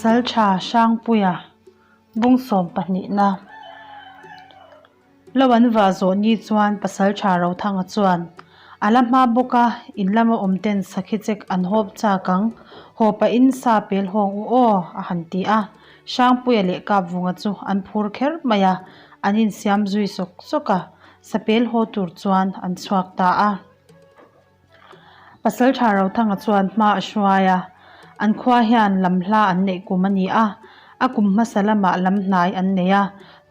Pasalṭha Hrangpuia bung sawm pahnihna Lo an vah zawh ni chuan Pasalṭha Rothanga chuan a la hma bawk a, in lama awm ten sakhi chek an hawp chak ang, haw pahin sa pel hawng u aw a han ti a. Hrangpuia leh Kapvunga chu an phur kher mai a, an insiam zui sawk sawk a, sapel haw tur chuan an chhuak ta a. Pasalṭha Rothanga chuan hma a hruai a, an khua hian lam hla an neih kum a ni a, a kum hmasa lamah lam hnai an nei a,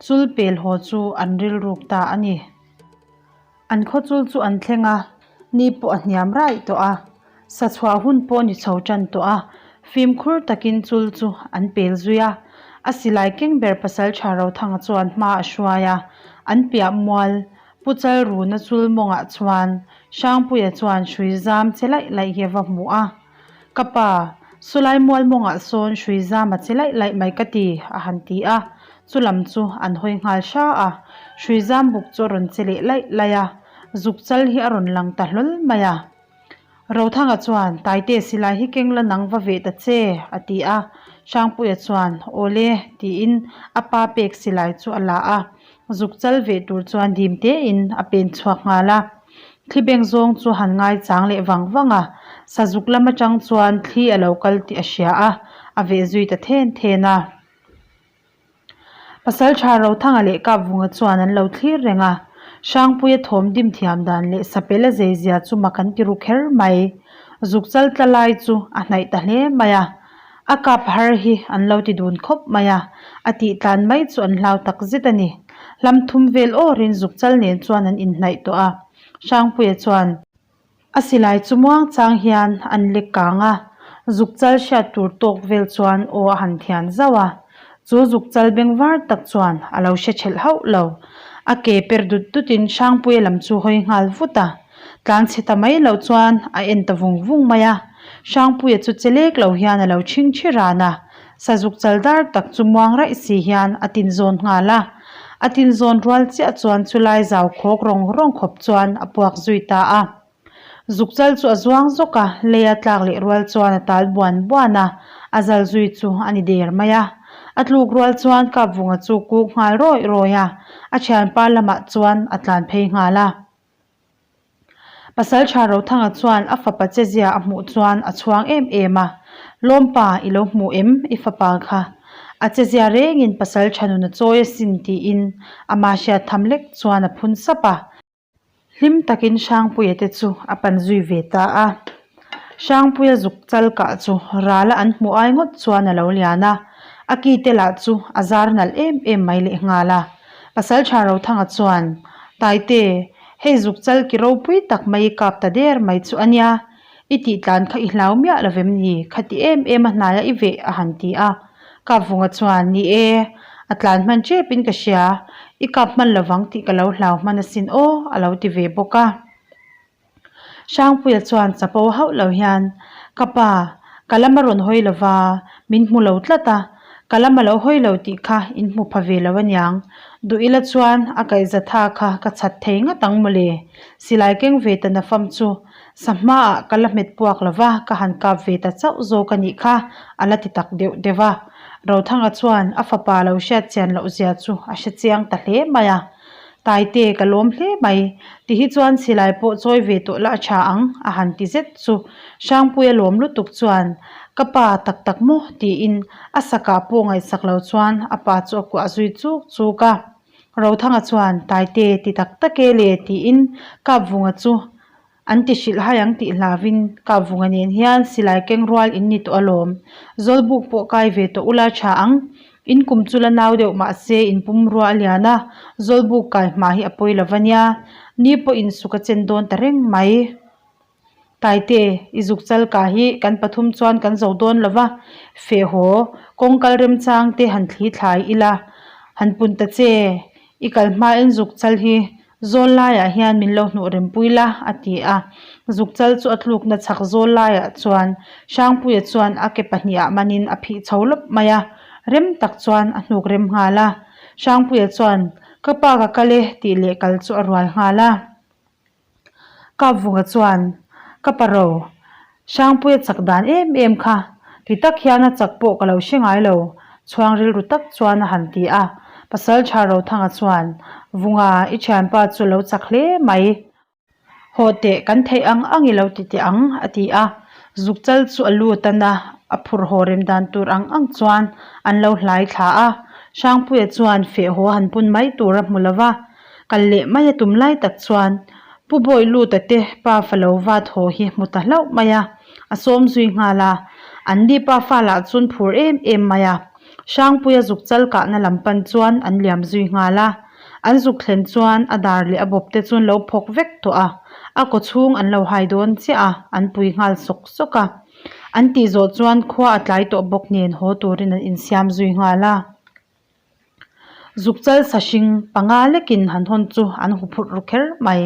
chul pel haw chu an rilruk ta a ni. An khaw chul chu an thleng a, ni pawh a hniam raih tawh a, sa chhuah hun pawh ni chho tan tawh a, fimkhur takin chul chu an pel zui a, a silai keng ber Pasalṭha Rothanga chuan hma a hruai a, an piah mual Pu Chalruna chul mawngah chuan Hrangpuia chuan hrui zam che laih laih hi a va hmu a, Ka pa, sawlai mual mawngah sawn hrui zam a che laih laih mai ka ti, a han ti a. Chu lam chu an hawi nghal hra a, hrui zam buk chu a rawn che leh laih laih a, zuk chal hi a rawn lang ta hlawl mai a. Rothanga chuan, Taite silai hi keng la nang va veh ta che, a ti a. Hrangpuia chuan, Awle, tiin a pa pek silai chu a la a. Zuk chal veh tur chuan dim tein a pen chhuak nghal a. Thli beng zawng chu han ngaichang leh vang vang a, sazuk lam atang chuan thli a lo kal tih a hria a, a veh zui ta then then a. Pasalṭha Rothanga leh Kapvunga chuan an lo thlir reng a, Hrangpuia thawm dim thiam dan leh sapel a zei zia chu mak an ti ru kher mai. Zuk chal tla lai chu a hnaih ta hle mai a, a kap har hi an lo ti dun khawp mai a, a tih tlan mai chu an hlau tak zet a ni. Hlam thum vel awrin zuk chal nen chuan an inhnaih tawh a, Hrangpuia chuan, A silai chu muang chang hian an lek kang a, zuk chal hriat tur tawk vel chuan aw a han thian zauh a. Chu zuk chal beng var tak chuan a lo hre thelh hauh lo. A ke per dut dutin Hrangpuia lam chu hawi nghal vut a. Tlan chhe ta mai lo chuan a en ta vung vung mai a. Hrangpuia chu che lek lo hian a lo chhing chhi ran a. Sazuk chal dar tak chu muang raih si hian a tin zawn nghal a. A tin zawn rual chiah chuan chulai zau khawk rawng rawng khawp chuan a puak zui ta a. Zuk chal chu a zuang zawk a, lei a tlak leh rual chuan a tal buan buan a, a zal zui chu a ni der mai a. A tluk rual chuan Kapvunga chu kuk nghal rawih rawih a, a thianpa lamah chuan a tlan phei nghal a. Pasalṭha Rothanga chuan a fapa chezia a hmuh chuan a chhuang em em a, Lawmpa, i lo hmu em i fapa kha? A chezia rengin pasalṭha nun a chawi asin tiin ama hriat tham lek chuan a phun sap a. Hlim takin Hrangpuia te chu a pan zui ve ta a. Hrangpuia zuk chal kah chu rala an hmuh ai ngawt chuan a lo lian a, a ki te lah chu a zar nalh em em mai lehnghal a. Pasalṭha Rothanga chuan, Taite, hei zuk chal ki ropui tak mai i kap ta der mai chu a nia, i tih tlan kha i hlau miah lo vem ni, khati em em a hnaia i veh a han ti a. Kapvunga chuan, Ni e, a tlan hman ṭepin ka hria, i kap hman lovang tih ka lo hlau hman asin aw, a lo ti ve bawk a. Hrangpuia chuan chapo hauh lo hian, Ka pa, ka lam a rawn hawi lo va, min hmu lo tlat a, ka lam a lo hawi lo tih kha in hmu pha ve lo aniang. Duh ila chuan a kaihza tha kha ka chhat thei ngat ang mawle. Silai keng ve ta nafam chu sa hmaah ka la hmet puak lo va, ka han kap ve ta chauh zawk a nih kha, a la ti tak deuh deuh a. Rothanga chuan a fapa lo hriat chian loh zia chu a hre chiang ta hle mai a. Taite ka lawm hle mai, ti hi chuan silai pawh chawi ve tawh la a tha ang, a han ti zet chu. Hrangpuia lawm lutuk chuan, Ka pa tak tak maw? tiin a sakah pawh ngaihsak lo chuan a pa chu a kuah zui chuk chuk a. Rothanga chuan, Taite ti tak tak e le, tiin Kapvunga chu An ti hrilh hai ang tih hlavin Kapvunga nen hian silai keng rual in ni tawh alawm. Zawlbuk pawh kai ve tawh ula tha ang. In kum chu la nau deuh mahse in pum rua a lian a, zawlbuk kai hma hi a pawi lo va nia. Ni pawh in suk a chen dawn ta reng mai. Taite, i zuk chal ka hi kan pathum chuan kan zo dawn lo va, feh haw, kawng kal remchang te han thli thlai ila, han pun ta che, i kal hmain zuk chal hi Zawl laiah hian min lo hnuh rempui la, a ti a. Zuk chal chu a tlukna chhak zawl laiah chuan Hrangpuia chuan a ke pahnihah manin a phih chho lawp mai a, rem tak chuan a hnuk rem nghal a. Hrangpuia chuan, Ka pa ka kal e, tih leh kal chu a rual nghal a. Kapvunga chuan, Ka pa ro, Hrangpuia chak dan em em kha. Ti tak hian a chak pawh ka lo hre ngai lo, chhuang rilru tak chuan a han ti a. Pasalṭha Rothanga chuan, Vunga, i ṭhianpa chu lo chak hle mai. Haw teh, kan theih ang ang i lo ti teh ang, a ti a. Zukchal chu a lut a na, a phur haw rem dan tur ang ang chuan an lo hlai thla a. Hrangpuia chuan feh haw han pun mai tur a hmu lo va, kal leh mai a tum lai tak chuan Pu Bawiluta te pa fa lo vat haw hi hmu ta hlauh mai a, a sawm zui nghal a. An ni pa fa lah chuan phur em em mai a. Hrangpuia zukchal kahna lam pan chuan an liam zui nghal a. An zuk thlen chuan a dar leh a bawp te chu an lo phawk vek tawh a, a kaw chhung an lo hai dawn chiah a, an pui nghal sawk sawk a. An tih zawh chuan khua a tlai tawh bawk nen haw turin an insiam zui nghal a. Zukchal sahring panga lekin han hawn chu an hu phurh ru kher mai.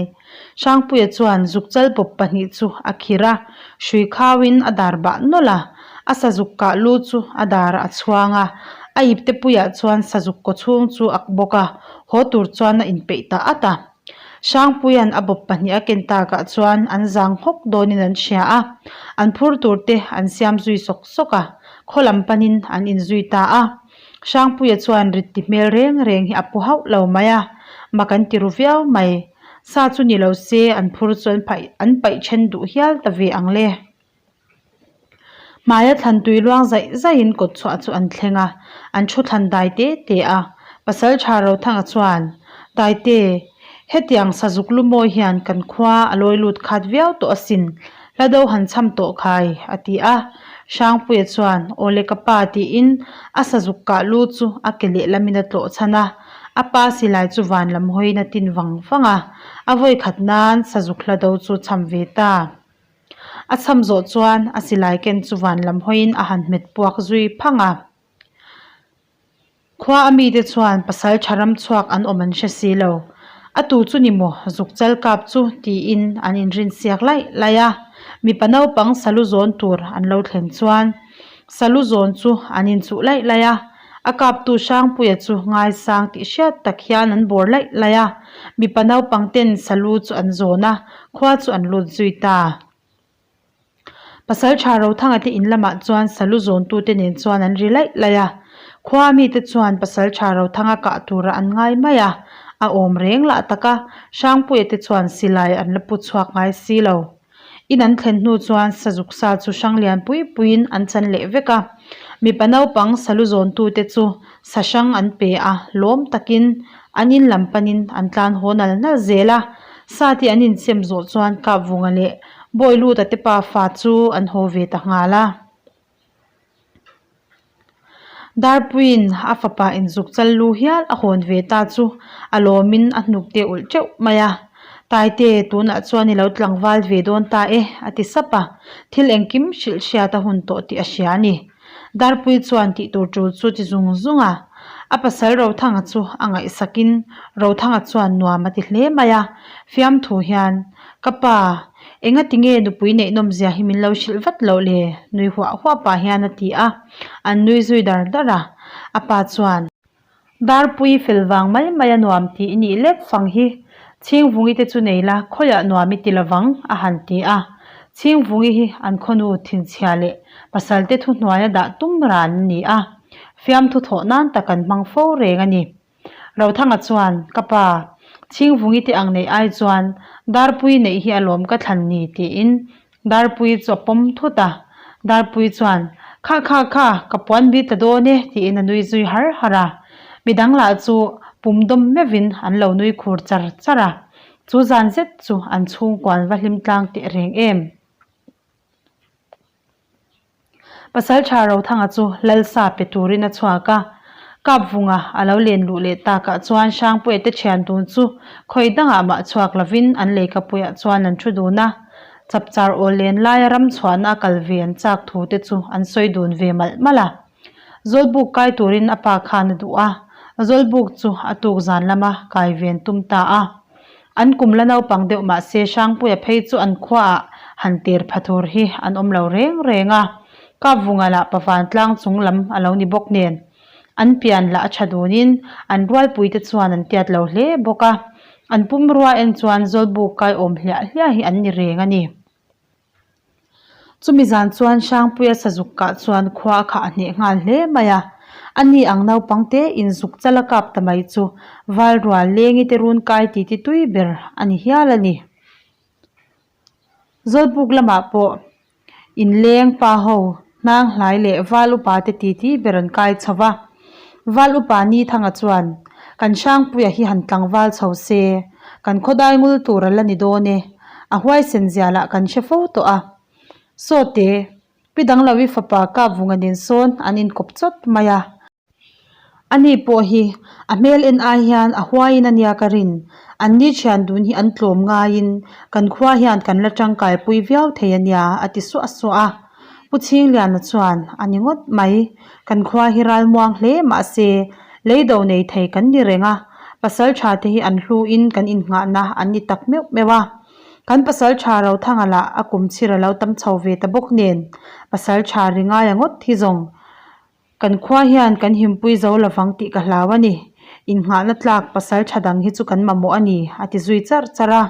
Hrangpuia chuan zukchal bawp pahnih chu a khir a, hrui khauin a dar bah nawlh a, a sazuk kah lu chu a dar a chhuang a, a ipte puiah chuan sazuk kaw chhung chu a bawk a, haw tur chuan a inpeih ta at a. Hrangpuia'n a bawp pahnih a ken takah chuan an zang hawk dawnin an hria a, an phur tur te an siam zui sawk sawk a, khaw lam panin an inzui ta a. Hrangpuia chuan rit ti hmel reng reng hi a pu hauh lo mai a, mak an ti ru viau mai. Sa chu ni lo se an phur chu an paih an paih then duh hial ta ve ang le. Hmaia thlan tui luang zaih zaihin kawt chhuah chu an thleng a, an thu thlan dai te te a. Pasaltha Rothanga chuan, Taite, hetiang sazuk lu mawi hian kan khua a lawi lut khat viau tawh asin, hla do han cham tawh khai, a ti a. Hrangpuia chuan, Awle ka pa tiin a sazuk kah lu chu a ke lehlamin a tlawh chhan a, a pa silai chu van lam hawiin a tin vang vang a, a vawi khat nan sazuk hla do chu cham ve ta. A cham zawh chuan a silai ken chu van lam hawiin a han hmet puak zui phang a. Khua a mite chuan pasal tha ram chhuak an awm an hre si lo. A tu chu ni maw zuk chal kap chu tiin an inrin siak laih laih a. Mipa naupang salu zawn tur an lo thlen chuan salu zawn chu an inchuh laih laih a. A kaptu Hrangpuia chu ngaisang tih hriat tak hian an bawr laih laih a. Mipa naupang ten salu chu an zawn a, khua chu an lut zui ta. Pasal tha Rothanga te in lamah chuan salu zawntute nen chuan an ri laih laih a. Khua mite chuan pasal tha Rothanga kah turah an ngai mai a, a awm reng lah tak a, Hrangpuia te chuan silai an la pu chhuak ngai si lo. In an thlen hnu chuan sazuk sa chu hrang lian pui puiin an chan leh vek a. Mipa naupang salu zawntute chu sa hrang an pe a, lawm takin an in lam panin an tlan haw nal nal zel a. Sa te an insem zawh chuan Kapvunga leh Bawiluta te pa fa chu an haw ve ta nghal a. Darpuiin a fapa inzuk chal lu hial a hawn ve ta chu a lawmin a hnuk te ulh teuh mai a. Taite, tunah chuan i lo tlangval ve dawn ta e, a ti sap a. Thil engkim hrilh hriat a hun tawh tih a hria a ni. Darpui chuan tih tur tul chu ti zung zung a, a pasal Rothanga chu a ngaihsakin Rothanga chuan nuam a ti hle mai a, fiamthu hian, Ka pa, engati nge nupui neih nawmzia hi min lo hrilh vat loh le? nui huah huah pah hian a ti a, an nui zui dar dar a, a pa chuan, Darpui fel vang mai mai a nuam tih i nih lek fang hi Chhingvungi te chu nei la khawiah nuam i ti lovang a han ti a. Chhingvungi hi an khawnu thinchhia leh pasalte thuhnuaia dah tum ran a ni a, fiamthu thawh nan tak an hmang fo reng a ni. Rothanga chuan, Ka pa, Chhingvungi te ang neih ai chuan Darpui neih hi a lawm ka thlan ni tiin Darpui chu a pawm thut a, Darpui chuan, Kha kha kha, ka puan bi ta dawn e, tiin a nui zui har har a. Midang lah chu pum dawm meuhin an lo nui khur char char a. Chu zan zet chu an chhungkuan va hlim tlang teh reng em. Pasaltha Rothanga chu Lalsa pe turin a chhuak a. Kapvunga a lo len luh leh takah chuan Hrangpuia te thian dun chu khawi dangah mah chhuak lovin an leikapuiah chuan an thu dun a. Chapchar awl len laia ram chhuahna a kal ve an chak thu te chu an sawi dun ve malh malh a. Zawlbuk kai turin a pa khan a duh a, Zawlbuk chu a tuk zan lama kai ve an tum ta a. An kum la naupang deuh mah se Hrangpuia phei chu an khuaah han tir pha tur hi an awm lo reng reng a, Kapvunga lah Pavantlang chung lam a lo ni bawk nen. An pian lah a tha dunin an rualpuite chuan an tiat lo hle bawk a, an pumrua en chuan Zawlbuk kai awm hliah hliah hi an ni reng a ni. Chumi zan chuan Hrangpuia sazuk kah chuan khua a khah hneh nghal hle mai a. A ni ang naupang te in zuk chal a kap ta mai chu Valrual lengi te run kai ti ti tui ber a ni hial a ni. Zawlbuk lamah pawh inleng pa ho hnang hlai leh Val upa te ti ti ber an kai chho va. Val upa Nithanga chuan, Kan Hrangpuia hi han tlangval chho se, kan khawdai ngul tur a la ni dawn e, a huaisen zia lah kan hre fo tawh a. Sawte, Pi Danglovi fapa Kapvunga nen sawn an inkawp chawt mai a. Ani pawh hi a hmel en ai hian a huaiin a nia ka rin. An ni thian dun hi an tlawm ngaiin kan khua hian kan la tangkai pui viau thei a nia a ti suah suah a. Pu Chhingliana chuan a ni ngawt mai. Kan khua hi ralmuang hle mahse leido nei thei kan ni reng a, pasal tha te hi an hluin kan innghahna an ni tak meuh meuh a. Kan pasal tha Rothanga lah a kum chhir a lo tam chho ve ta bawk nen pasal tha ri ngaia ngawt hi zawng Kan khua hian kan himpui zo lovang tih ka hlau a ni. Innghahna tlak pasal tha dang hi chu kan mamawh a ni, a ti zui charh charh a.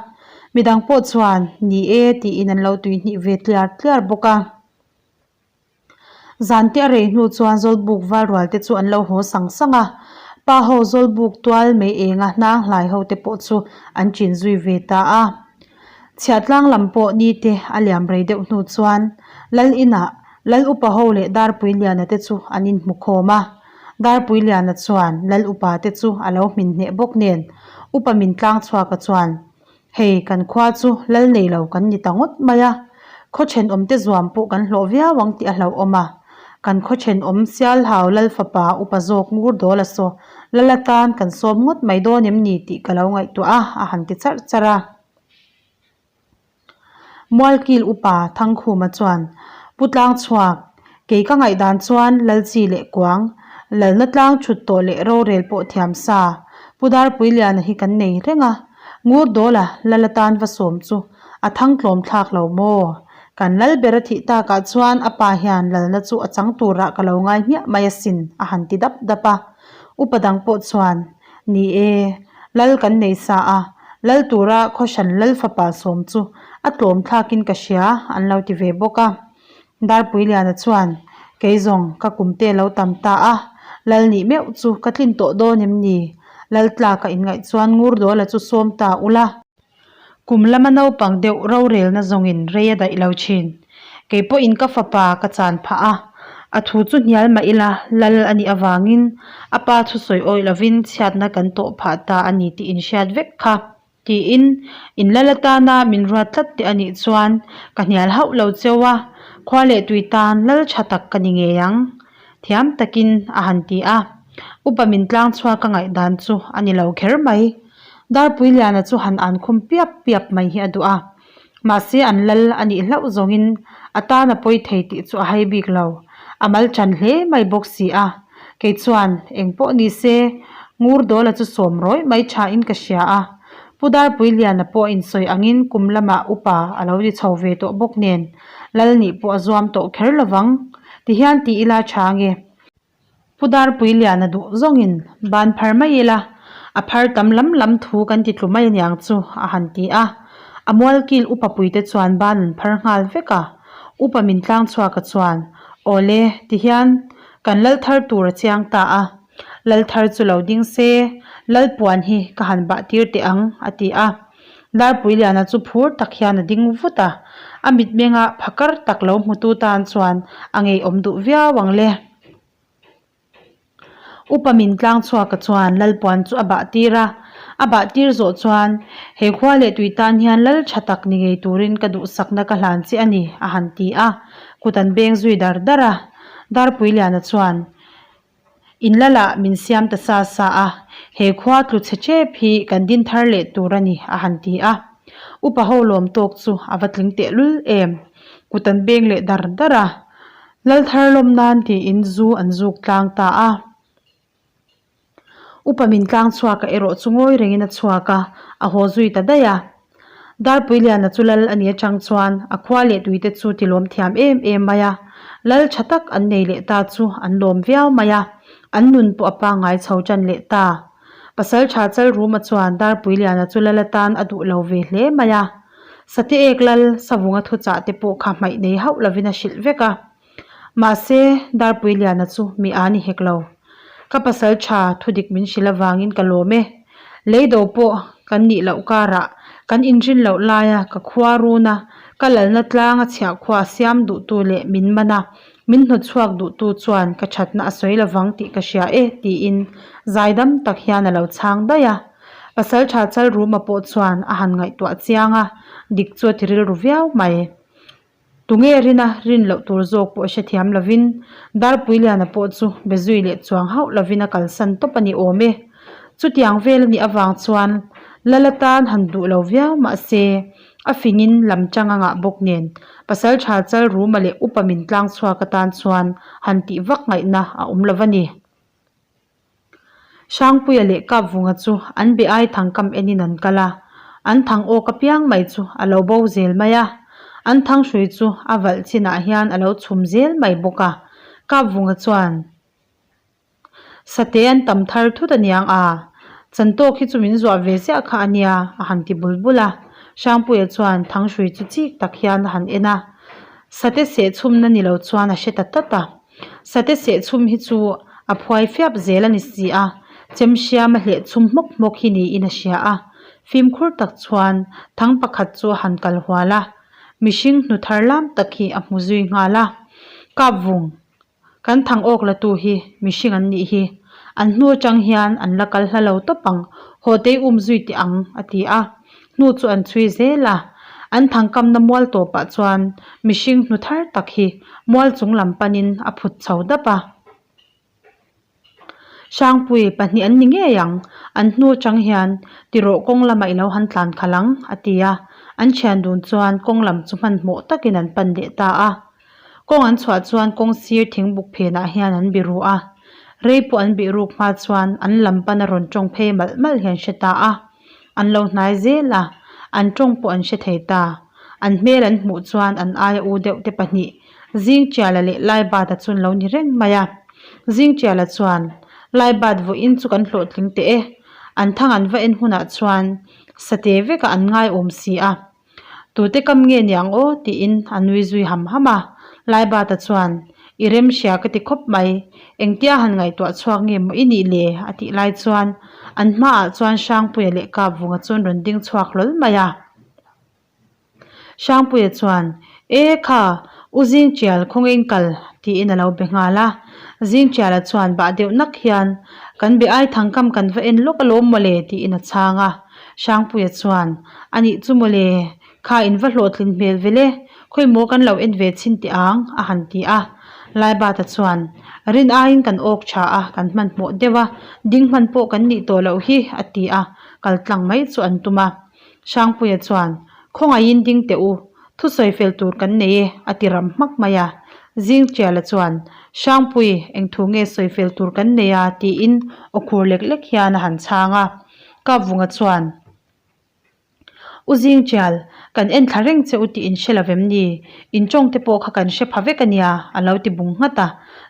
Midang pawh chuan, Ni e, tiin an lo tuihnih ve tliar tliar bawk a. Zante a rei hnu chuan Zawlbuk valrual te chu an lo haw sang sang a. Pa ho Zawlbuk tual mei enga hnang hlai ho te pawh chu an chin zui ve ta a. Chhiahtlang lam pawh nite a liam rei deuh hnu chuan Lal inah Lal upa ho leh Darpui Liana te chu an inhmu khawm a. Darpui Liana chuan Lal upa te chu a lo hmin hneh bawk nen upa min tlang chhuaka chuan, Hei kan khua chu Lal nei lo kan ni ta ngawt mai a, khaw thenawm te zuam pawh kan hlawh viau ang tih a hlauhawm a. Kan khaw thenawm Sialhau Lal fapa upa zawk ngur dawl a saw, Lal atan kan sawm ngawt mai dawn em ni tih ka lo ngaihtuah a, a han ti charh charh a. Mualkil upa Thangkhuma chuan, Pu Tlangchhuak, kei ka ngaihdan chuan Lalchi leh Kuang, Lalna tlang thut tawh leh rorel pawh thiam sa, Pu Darpuiliana hi kan nei reng a, Ngurdawla Lal atan va sawm chu a thang tlawm thlak lo maw? Kan lal ber a thih takah chuan a pa hian lalna chu a chang turah ka lo ngai hmiah mai asin, a han ti dap dap a. Upa dang pawh chuan, Ni e, lal kan nei sa a, lal tura khawhran lal fapa sawm chu a tlawm thlakin ka hria an lo ti ve bawk a. Darpuiliana chuan, Kei zawng ka kumte lo tam ta a, lal nih meuh chu ka tlin tawh dawn em ni? Lal tlaka inngaih chuan Ngurdawla chu sawm ta ula. Kum lama naupang deuh rorelna zawngin rei a daih lo thin. Kei pawhin ka fapa ka chan phah a, a thu chu hnial mah ila lal a nih avangin a pa thusawi awih lovin chhiatna kan tawh phah ta a ni tih inhriat vek kha tiin in lal atana min ruat tlat te a nih chuan ka hnial hauh lo cheu a, khua leh tui tan lal tha tak ka ni ngei ang thiam takin a han ti a, upa min tlang chhuak ka ngaihdan chu a ni lo kher mai. Darpuiliana chu han an khum piap piap mai hi a duh a, mahse an lal a nih hlauh zawngin a tan a pawi thei tih chu a hai bik lo, a mal ṭan hle mai bawk si a, kei chuan eng pawh ni se Ngurdawla chu sawm rawih mai ṭhain ka hria a, Pu Darpuiliana pawh insawi angin kum lamah upa a lo ni chho ve tawh bawk nen lal nih pawh a zuam tawh kher lovang, tihian ti ila ṭha nge. Pu Darpuiliana duh zawngin ban phar mai ila, a phar tam lam lam thu kan ti tlu mai aniang chu a han ti a. A mualkil upa puite chuan ban an phar nghal vek a. Upa min tlang chhuaka chuan, Awle, tihian kan lal thar tur a chiang ta a. Lal thar chu lo ding se, lal puan hi ka han bah tir teh ang, a ti a. Darpuiliana chu phur tak hian a ding vut a, a mitmenga phakar tak lo hmutu tan chuan a ngeiawm duh viau ang le. Upa min tlang chhuaka chuan Lalpuan chu a bah tir a, a bah tir zawh chuan he khua leh tui tan hian lal tha tak ni ngei turin ka duhsakna ka hlan che a ni a han ti a, kut an beng zui dar dar a. Darpuiliana chuan. In lalah min siam ta sa sa a, he khua tlu chhe tep hi kan din thar leh tur a ni, a han ti a. Upa ho lawm tawk chu a va tling teh lul em. Kut an beng leh dar dar a, Lal thar lawm nan tiin zu an zuk tlang ta a. Upa min tlang chhuaka erawh chu ngawi rengin a chhuak a, a haw zui ta daih a. Darpuiliana chu lal a nih atang chuan a khua leh tuite chu ti lawm thiam em em mai a, lal tha tak an nei leh ta chu an lawm viau mai a, an nun pawh a pangngai chho tan leh ta. Pasal tha Chalruma chuan Darpuiliana chu lal atan a duh lo ve hle mai a. Sate ek lal Savunga thuchah te pawh kha hmaih nei hauh lovin a hrilh vek a. Mahse, Darpuiliana chu mi a ni hek lo. Ka pasal tha thudik min hrilh avangin ka lawm e. Leido pawh kan nih loh karah kan inrin loh laia ka khua runa ka lalna tlanga chhiahkhua siam duhtu leh min man a, min hnawtchhuak duhtu chuan ka thatna a sawi lovang tih ka hria e tiin zaidam tak hian a lo chhang daih a. Pasal tha Chalruma pawh chuan a han ngaihtuah chiang a, dik chu a ti rilru viau mai. Tunge rina rin loh tur zawk pawh hrethiam lovin Darpuiliana pawh chu be zui leh chuang hauh lovin a kalsan tawp a ni awm e. Chutiang vel a nih avang chuan Lala tan han duh lo viau mah se a fingin lam chang a ngah bawk nen Pasaltha Chalruma leh Upa min tlang chhuak atan chuan han tih vak ngaihna a awm lo va ni. Hrangpuia leh Kapvunga chu an be ai thang kam enin an kal a, an thang awk apiang mai chu a lo bo zel mai a, an thang hrui chu a valh chinah hian a lo chhum zel mai bawk a. Kapvunga chuan, Sate an tam thar thut aniang a, chantawk hi chu min zuah ve ziah kha ania a han ti bul bul a. Hrangpuia chuan thang hrui chu chik tak hian a han en a, sate seh chhumna ni lo chuan a hre ta tlat a. Sate seh chhum hi chu a phuai fiap zel a ni si a, chem hriam a hleh chhum hmawk hmawk hi niin a hria a. Fimkhur tak chuan thang pakhat chu a han kal hual a, mihring hnu thar lam tak hi a hmu zui nghal a. Kap vung, kan thang awk la tu hi mihring an nih hi, an hnu atang hian an la kal hla lo tawp ang, haw tei um zui teh ang, a ti a. Hnu chu an chhui zel a, an thangkamna mual tawpah chuan mihring hnu thar tak hi mual chung lam panin a phut chho dap a. Hrangpui pahnih an ni ngei ang, an hnu atang hian tirawh kawng lamah i lo han tlan khalh ang, a ti a. An thian dun chuan kawng lam chu hmanhmawh takin an pan leh ta a. Kawng an chhuah chuan kawng sir thingbuk phenah hian an biru a, rei pawh an bih ruk hma chuan an lam pan a rawn tawng phei malh malh hian hre ta a. An lo hnai zel a, an tawng pawh an hre thei ta. An hmel an hmuh chuan an aia u deuh te pahnih, Zingchiala leh Laibata chu an lo ni reng mai a. Zingchiala chuan, Laibat vawiin chu kan hlawhtling teh e. An thang an va en hunah chuan sate vekah an ngaiawm si a. Tute kam nge niang aw? tiin a nui zui ham ham a. Laibata chuan, I rem hria ka ti khawp mai, engtia han ngaihtuah chhuak nge maw i nih le? a tih lai chuan an hmaah chuan Hrangpuia leh Kapvunga chuan rawn ding chhuak hlawl mai a. Hrangpuia chuan, E kha, U Zingtial khawngaih in kal? tiin a lo be nghal a. Zingtiala chuan bah deuh nak hian, Kan be ai thangkam kan va en lawk alawm mawle tiin a chhang a. Hrangpuia chuan, A nih chu mawle, kha in va hlawhtlin hmel vel e, khawi maw kan lo en ve chhin teh ang, a han ti a. Laibata chuan, Rin aiin kan awk tha a, kan hmanhmawh deuh a, ding hman pawh kan nih tawh loh hi, a ti a, kal tlang mai chu an tum a. Hrangpuia chuan, Khawngaihin ding teh u, Thusawi fel tur kan nei e, a ti ram hmak mai a. Zingtiala chuan, Hrangpui, eng thu nge sawi fel tur kan nei a? tiin aw khur lek lek hian a han chhang a. Kapvunga chuan, U Zingtial, kan en thla reng che u tih in hre lo vem ni? In tawng te pawh kha kan hre pha vek a nia, a lo ti bung nghat a.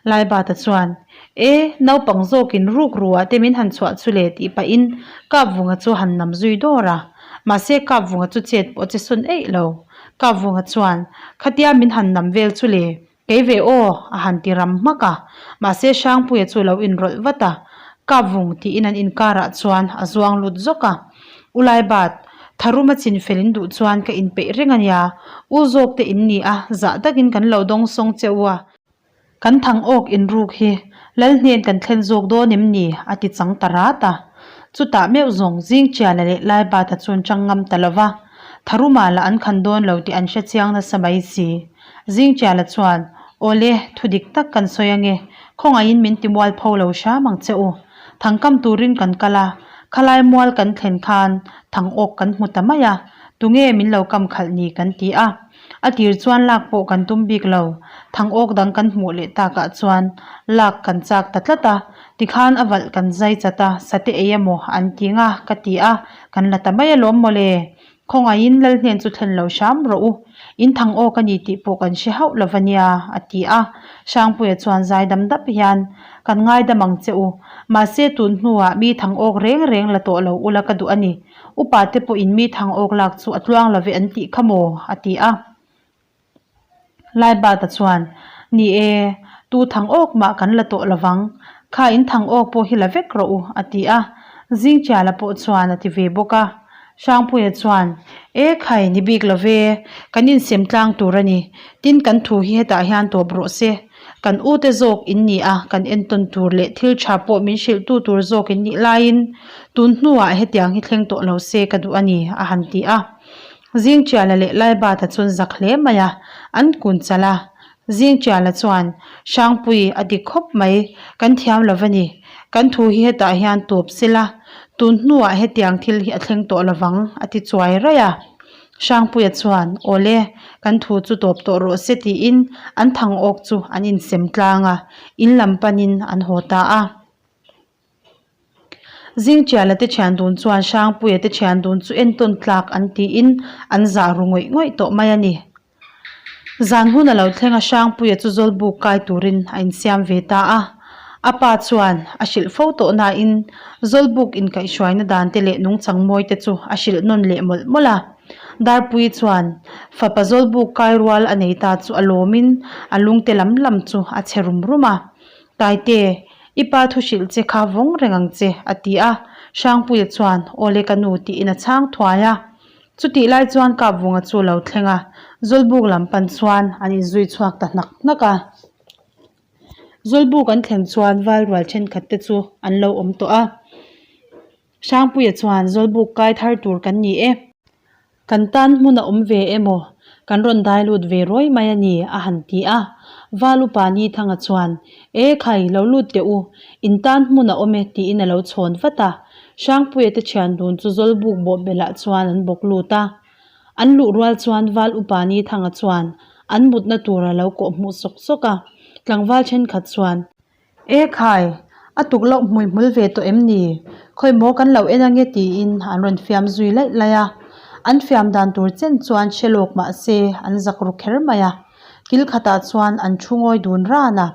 Laibata chuan, E, naupang zawkin ruk ruah te min han chhuah chu le tih pahin Kapvunga chu han nam zui dawr a. Mahse Kapvunga chu chet pawh che sawn eih lo. Kapvunga chuan, Khatia min han nam vel chu le, kei ve aw, a han ti ram hmak a. Mahse Hrangpuia chu lo inrawlh vat a, Kapvung tiin an inkarah chuan a zuang lut zawk a. U Laibat, tharuma chin fel in duh chuan ka inpeih reng a nia, u zawk te in ni a, zah takin kan lo dawngsawng che u a. Kan thang awk inruk hi Lal hnen kan thlen zawk dawn em ni? a ti chang ta rat a. Chutah meuh zawng Zingchiala leh Laibata chuan chang ngam ta lo va, Tharuma lah an khan dawn lo tih an hre chiang nasa mai si. Zingchiala chuan, Awle, thu dik tak kan sawi ange, khawngaihin min ti mual pho lo hram ang che u. Thangkam turin kan kal a, khalai mual kan thlen khan thang awk kan hmu ta mai a, tunge min lo kam khalh ni kan ti a. A tir chuan lak pawh kan tum bik lo, thang awk dang kan hmuh leh takah chuan lak kan chak ta tlat a, tikhan a valh kan zai chat a, sate ei emaw an ti nga ka ti a, kan la ta mai alawm mawle. Khawngaihin Lal hnen chu thlen lo hram rawh u, in thang awk a ni tih pawh kan hre hauh lo va nia, a ti a. Hrangpuia chuan zaidam dap hian, Kan ngaidam ang che u, mahse tun hnuah mi thang awk reng reng la tawh lo ula ka duh a ni. Upa te pawhin mi thang awk lak chu a tluang lo ve an tih kha maw? a ti a. Laibata chuan, Ni e, tu thang awk mah kan la tawh lovang, kha in thang awk pawh hi la vek rawh u, a ti a. Zingchiala pawh chuan a ti ve bawk a. Hrangpuia chuan, E khai, ni bik lo ve, kan insem tlang tur a ni. Tin, kan thu hi hetah hian tawp rawh se. Kan ute zawk in ni a, kan entawn tur leh thil tha pawh min hrilhtu tur zawk in nih laiin tun hnuah hetiang hi thleng tawh lo se ka duh a ni, a han ti a. Zingchiala leh Laibata chuan zak hle mai a, an kun chalh a. Zingchiala chuan, Hrangpui, a dik khawp mai, kan thiam lo va ni. Kan thu hi hetah hian tawp sela, tun hnuah hetiang thil hi a thleng tawh lovang, a ti chuai raih a. Hrangpuia chuan, Awle, kan thu chu tawp tawh rawh se tiin an thang awk chu an insem tlang a, in lam panin an haw ta a. Zingchiala te thian dun chuan Hrangpuia te thian dun chu entawn tlak an tiin an zah ru ngawih ngawih tawh mai a ni. Zan hun a lo thleng a Hrangpuia chu Zawlbuk kai turin a insiam ve ta a. A pa chuan a hrilh fo tawh nain Zawlbuk inkaihhruaina dan te leh nungchang mawi te chu a hrilh nawn leh mawlh mawlh a. Darpuii chuan fapa Zawlbuk kai rual a nei ta chu a lawmin a lungte lam lam chu a che rum rum a. Taite, i pa thu hrilh che kha vawng reng ang che, a ti a. Hrangpuia chuan, Awle ka nu, tiin a chhang thuai a. Chutih lai chuan Kapvunga chu a lo thleng a, Zawlbuk lam pan chuan an inzui chhuak ta hnak hnak a. Zawlbuk an thlen chuan Valrual thenkhat te chu an lo awm tawh a. Hrangpuia chuan, Zawlbuk kai thar tur kan ni e. Kan tan hmun a awm ve emaw? Kan rawn dai lut ve rawi mai a ni, a han ti a. Val upa Nithanga chuan, E khai, lo lut teh u, in tan hmun a awm e, tiin a lo chhawn vat a. Hrangpuia te thian dun chu Zawlbuk bawhbelh ah chuan an bawk lut a. An luh rual chuan Val upa Nithanga chuan an mutna tur a lo kawh hmuh sawk sawk a. Tlangval thenkhat chuan, E khai, a tuk loh hmui hmul ve tawh em ni? Khawi maw kan lo en ange tiin an rawn fiam zui laih laih a. An fiam dan tur chen chuan hre lawk mah se an zak ru kher mai a. Kil khatah chuan an thu ngawi dun ran a.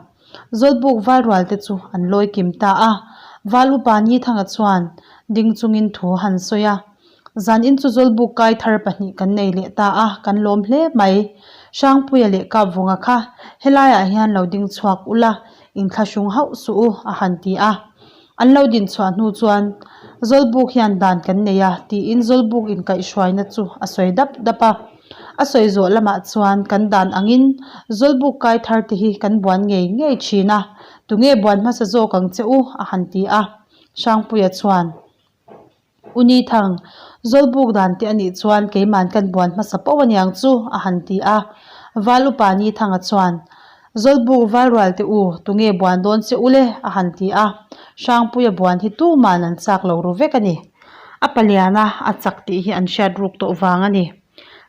Zawlbuk valrual te chu an lawi kim ta a. Val upa Nithanga chuan ding chungin thu han sawi a. Zanin chu Zawlbuk kai thar pahnih kan nei leh ta a, kan lawm hle mai. Hrangpuia leh Kapvunga kha helaiah hian lo ding chhuak ula, inthlahrung hauh suh u, a han ti a. An lo din chhuah hnu chuan Zawlbuk hian dan kan nei a, tiin Zawlbuk inkaihhruaina chu a sawi dap dap a. A sawi zawh lamah chuan kan dan angin Zawlbuk kai thar te hi kan buan ngei ngei thin a, tunge buan hmasa zawk ang che u, a han ti a. Hrangpuia chuan. U Ni Thang, Zawlbuk dan te a nih chuan keiman kan buan hmasa poh aniang chu, a han ti a. Val upa Ni Thanga chuan, Zawlbuk valrual te u, tunge buan dawn che u le? a han ti a. Hrangpuia buan hi tuman an chak lo ru vek a ni. A paliana a chak tih hi an hriat ruk tawh vang a ni.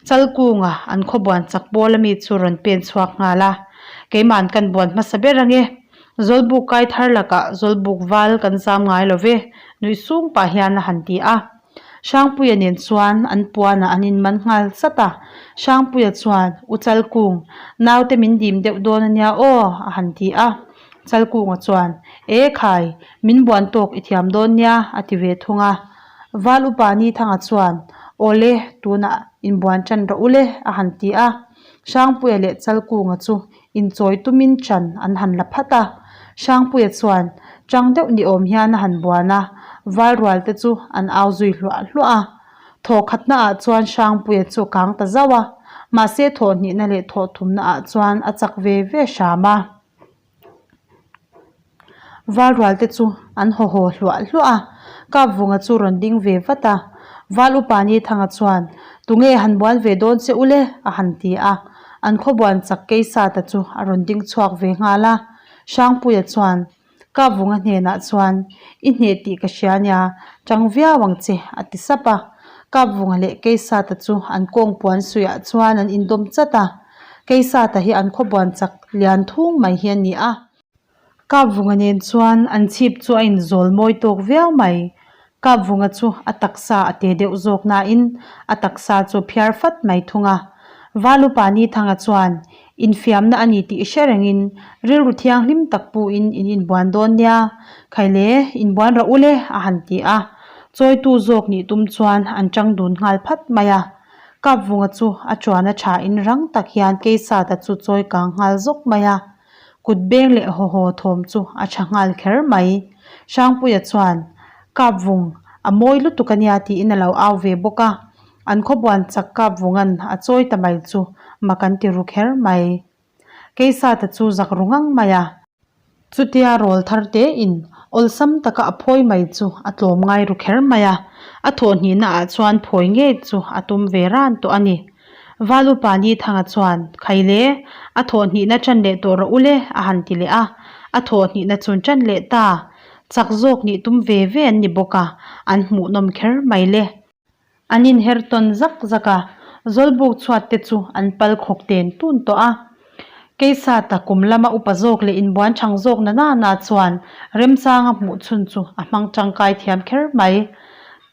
Chalkunga an khaw buan chak pawl ami chu rawn pen chhuak nghal a, Keiman kan buan hmasa ber ange, Zawlbuk kai thar lakah Zawlbuk val kan zam ngai lo ve, nuih sung pah hian a han ti a. Hrangpuia nen chuan an puanah an inman nghal zat a, Hrangpuia chuan, U Chalkung, naute min dim deuh dawn ania aw, a han ti a. Chalkunga chuan, E khai, min buan tawk i thiam dawn nia, a ti ve thung a. Val upa Nithanga chuan, Awle, tunah inbuan ṭan rawh u le, a han ti a. Hrangpuia leh Chalkunga chu inchawi tumin ṭan an han la phat a. Hrangpuia chuan ṭang deuh ni awm hian a han buan a, val rual te chu an au zui hluah hluah a. Thawh khatnaah chuan Hrangpuia chu a kang ta zauh a, mahse thawh hnihna leh thawh thumnaah chuan a chak ve ve hram a. Val rual te chu an haw haw hluah hluah a, Kapvunga chu rawn ding ve vat a. Val upa Nithanga chuan, Tunge han buan ve dawn che u le? a han ti a. An khawbuan chak Keisata chu a rawn ding chhuak ve nghal a. Hrangpuia chuan, Kapvunga hnenah chuan, I hneh tih ka hria nia, tang viau ang che, a ti sap a. Kapvunga leh Keisata chu an kawngpuan suiah chuan an indawm chat a. Keisata hi an khawbuan chak lian thung mai hi a ni a. Kapvunga nen chuan an chhip chu a inzawl mawi tawk viau mai. Kapvunga chu a taksa a te deuh zawk nain a taksa chu phiar fat mai thung a. Valupa Nithanga chuan infiamna a ni tih hre rengin rilru thianghlim tak puin in inbuan dawn nia, Khaile inbuan rawh u le a han ti a. Chawitu zawk nih tum chuan an tang dun nghal phat mai a. Kapvunga chu a chuan a thain rang tak hian Keisata chu chawi kang nghal zawk mai a. Kut beng leh haw haw thawm chu a tha nghal kher mai. Hrangpuia chuan, Kapvung, a mawi lutuk a nia tiin a lo au ve bawk a. An khawbuan chak Kapvunga'n a chawi ta mai chu mak an ti ru kher mai. Keisata chu zak ru ngang mai a. Chutia rawl thar tein awlsam taka a phawi mai chu a tlawm ngai ru kher mai a, a thawhhnihna ah chuan phawi ngei chu a tum ve ran tawh a ni. Valupa Nithanga chuan, Khaile, a thawhhnihna ṭan leh tawh rawh u le, a han ti leh a, a thawhhnihna chun ṭan leh ta. Chak zawk nih tum ve ve an ni bawk a, an hmuhnawm kher mai le. An inher tawn zak zak a, Zawlbuk chhuat te chu an pal khawk ten tun tawh a. Keisata kum lama upa zawk leh inbuan chhang zawk na na na chuan remchanga hmuh chhun chu a hmang tangkai thiam kher mai.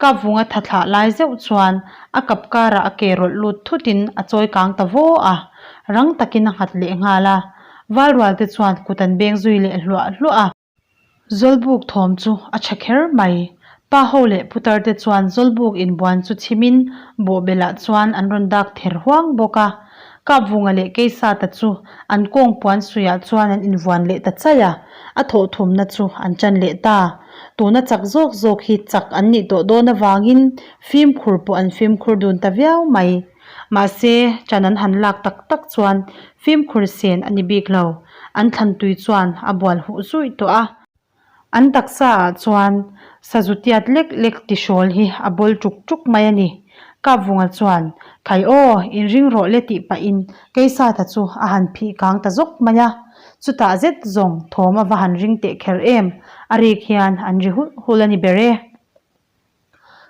Kapvunga tha thlah lai zeuh chuan a kap karah a ke rawlh lut thutin a chawi kang ta vaw a, rang takin a nghat leh nghal a. Valrual te chuan kut an beng zui leh hluah hluah a. Zawlbuk thawm chu a tha kher mai. Pa ho leh putar te chuan Zawlbuk inbuan chu chhimin bawhbelah chuan an rawn dak ther huang bawk a. Kapvunga leh Keisata chu an kawng puan suiah chuan an invuan leh ta chaih a, a thawhthumna chu an chan leh ta. Tuna chak zawk zawk hi chak an nih tawh dawn avangin fimkhur pawh an fimkhur dun ta viau mai. Mahse, ṭan an han lak tak tak chuan fimkhur sen a ni bik lo. An thlan tui chuan a bual huh zuih tawh a. An taksa ah chuan sazu tiat lek lek tihrawl hi a bawl ṭuk ṭuk mai a ni. Kapvunga chuan, Khai aw, inring rawh le tih pahin Keisata chu a han phih kang ta zawk mai a. Chutah zet zawng thawm a va han ring teh kher em, a rik hian an ri hulh hulh a ni ber e.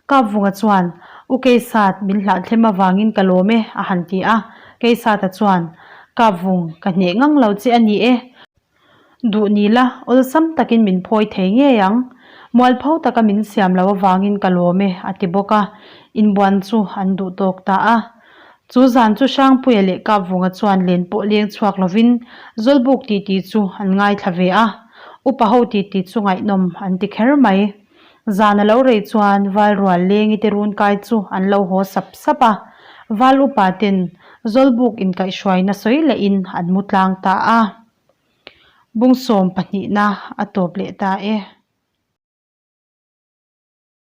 Kapvunga chuan, U Keisat, min hlahthlem avangin ka lawm e, a han ti a. Keisata chuan, Kapvung, ka hneh ngang lo che a ni e. Duh ni la, awlsam takin min phawi thei ngei ang. Mualpho taka min siam lo avangin ka lawm e, a ti bawk a. Inbuan chu an duh tawk ta a. Chu zan chu Hrangpuia leh Kapvunga chuan len pawh leng chhuak lovin Zawlbuk titi chu an ngaithla ve a. Upa ho titi chu ngaihnawm an ti kher mai. Zan a lo rei chuan Valrual lengi te run kai chu an lo haw sap sap a, Val upa ten Zawlbuk inkaihhruaina sawi lehin an mu tlang ta a. Bungsawm pahnihna a tawp leh ta e.